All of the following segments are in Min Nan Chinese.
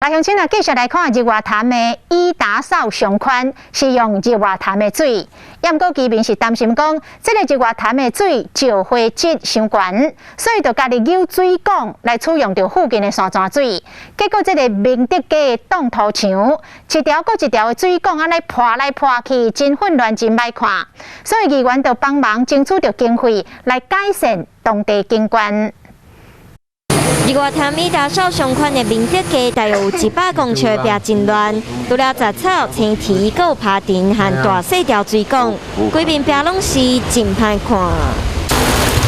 來鄉親啊，繼續來看日月潭的伊達邵商圈，是用日月潭的水。毋過居民是擔心講，這个日月潭的水石灰質傷懸，所以就家己搝水管來取用著附近的山泉水。結果這个明德街的擋土牆，一條閣一條的水管按呢破來破去，真混亂，真歹看。所以議員就幫忙爭取著經費來改善當地景觀。日月潭伊達邵商圈的明德街，大約有100公尺的壁真亂，除了雜草、青苔，閣有趴田和大細條水管，規面壁攏是真歹看。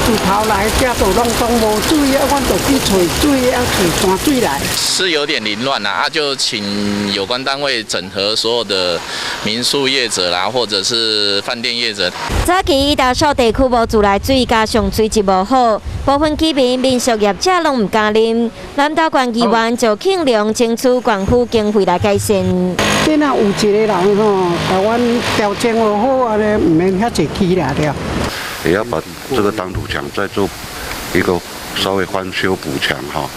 自頭來這都攏總無水啊，阮就去揣水啊，揣泉水來。是有點凌亂啦，啊，就請有關單位整合所有的民宿業者啦，或者是飯店業者。早期伊達邵地區無自來水，加上水質無好，部分居民、民宿業者攏毋敢啉。南投縣議員就慶良爭取縣府經費來改善。這若有一个人吼，共阮調整好按呢，毋免遐濟起來了。也要把這個擋土牆再做一個稍微翻修補強哈，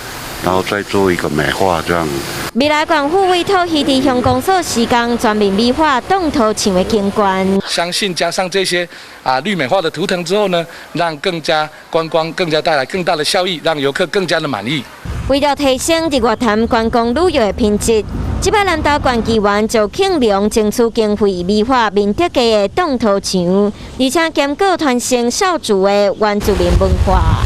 然後再做一個美化這樣。未來縣府委託魚池鄉公所施工全面美化擋土牆的景觀。相信加上這些啊綠美化的圖騰之後呢，讓更加觀光更加帶來更大的效益，讓遊客更加的滿意。為了提升日月潭觀光旅遊的品質，這擺南投縣議員就慶良爭取經費美化明德街的擋土牆，而且兼顧傳承邵族的原住民文化。